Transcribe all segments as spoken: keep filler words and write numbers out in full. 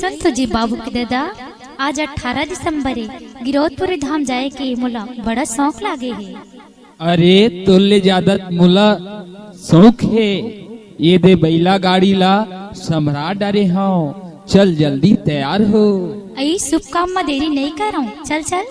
सुन तो जी बाबू के ददा, आज अठारह दिसंबर हे, गिरौदपुरी धाम जाए के मोला बड़ा शौक लागे हे। अरे, तोर ले ज्यादा मोला शौक हे। ये दे बइला गाड़ी ला सम्हरा डारे हंव। चल, जल्दी तैयार हो। अई शुभ काम म देरी नइ करंव। चल, चल।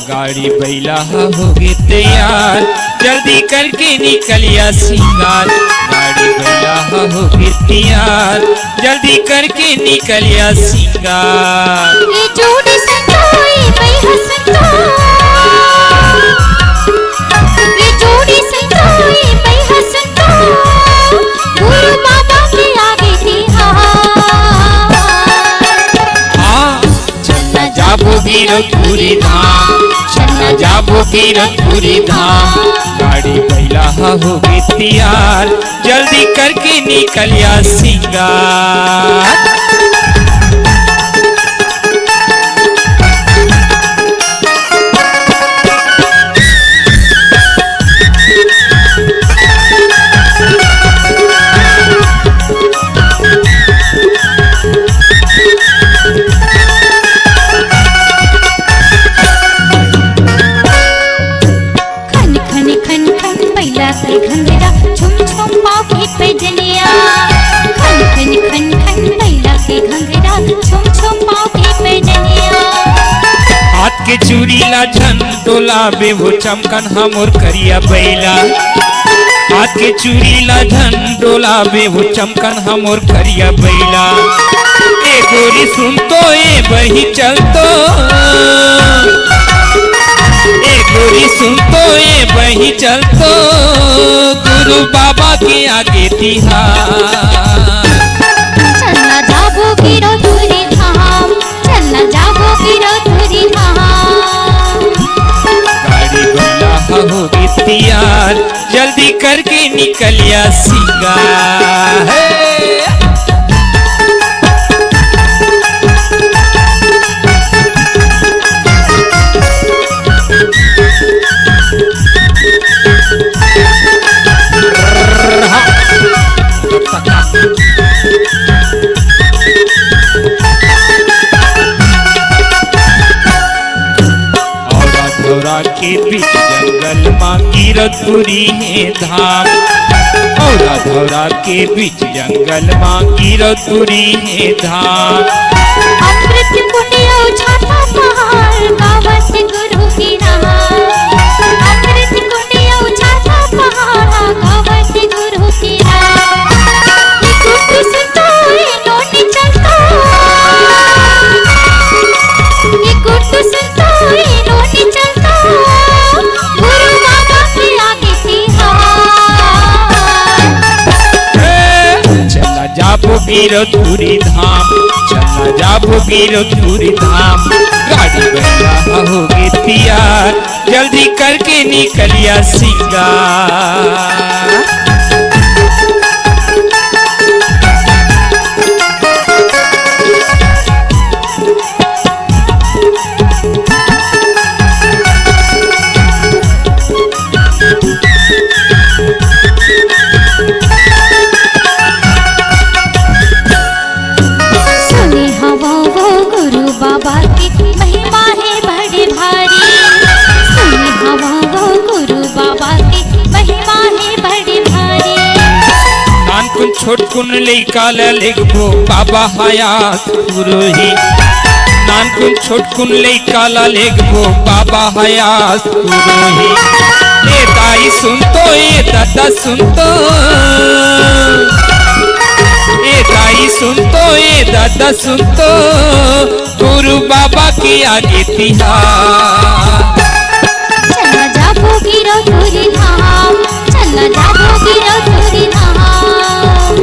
गाड़ी बइला ह होगे तैयार, जल्दी करके निकलिया सिंगार। गाड़ी बइला ह होगे तैयार, जल्दी करके निकलिया सिंगार। ए जोड़ी संतोई बइहा संतो, ए जोड़ी संतोई बइहा संतो, गुरु बाबा के आगे तिहार। हाँ, चलना जाबो गिरौदपुरी धाम, चलना जाबो गिरौदपुरी धाम। गाड़ी बइला ह होगे तियार, जल्दी करके निकलिया सिंगार। खन खन खन खन बइला के घंघरा, छुम छुम पाँव के पैजनिया। खन खन खन खन बइला के घंघरा, छुम छुम पाँव के पैजनिया। हाथ के चूड़ी ला झन डोलाबे वो चमकन हमर करिया बइला। हाथ के चूड़ी ला झन डोलाबे वो चमकन हमर करिया बइला। ए गोरी सुन तो, ए बही चल तो, ए गोरी सुन तो, ए बही चल तो, गुरु बाबा के आगे तिहार। चलना जाबो गिरौदपुरी धाम, चलना जाबो गिरौदपुरी धाम। गाड़ी बइला ह होगे तियार, जल्दी करके निकलिया सिंगार। हे! औरा धौरा के बीच जंगल मा गिरौदपुरी हे धाम। औरा धौरा के बीच जंगल मा गिरौदपुरी हे धाम। अमृत कुंड अउ छाता पहाड़ गावत गुरु के नाम। अमृत कुंड अउ छाता पहाड़ गावत गुरु के नाम। ये गुरु सुनता, ये नोनी चलता। ये गुरु सुनता, ये नोनी चलता। गुरु बाबा के आगे तिहार। चलना जाबो गिरौदपुरी धाम, चलना जाबो गिरौदपुरी धाम। गाड़ी बइला ह होगे तियार, जल्दी करके निकलिया सिंगार। सुने हवा वो गुरु बाबा के महिमा हे बड़े भारी। सुने हवा वो गुरु बाबा के महिमा हे बड़े भारी। नानकुन छोटकुन लइका ल लेगबो बाबा हयात पुरोही। नानकुन छोटकुन लइका ल लेगबो बाबा हयात पुरोही। ए दाई सुन तो, ए ददा सुन तो, ए दाई सुन तो, ए ददा सुन तो, गुरु बाबा के आगे तिहार। चलना जाबो गिरौदपुरी धाम, चलना जाबो गिरौदपुरी धाम।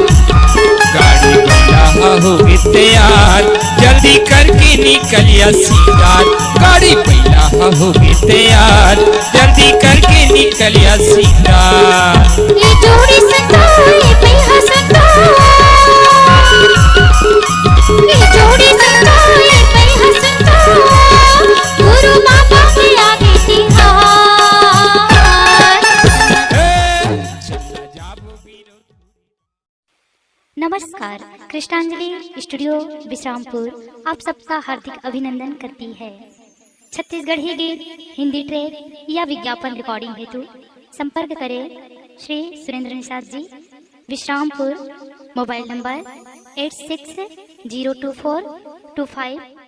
गाड़ी बइला ह होगे तियार, जल्दी करके निकलिया सिंगार। गाड़ी बइला ह हो गे तैयार, जल्दी करके निकल या सिंगार। ये जोड़ी संतो, ये पैहा संतो, ये जोड़ी संतो, ये पैहा संतो, गुरु मामा के आगे तिहार। नमस्कार, कृष्णांजलि स्टूडियो विश्रामपुर आप सबका हार्दिक अभिनंदन करती है। छत्तीसगढ़ी गीत, हिंदी ट्रैक या विज्ञापन रिकॉर्डिंग हेतु संपर्क करें Shri Surendra Nishad ji, Vishrampur, mobile number eight six zero two four two five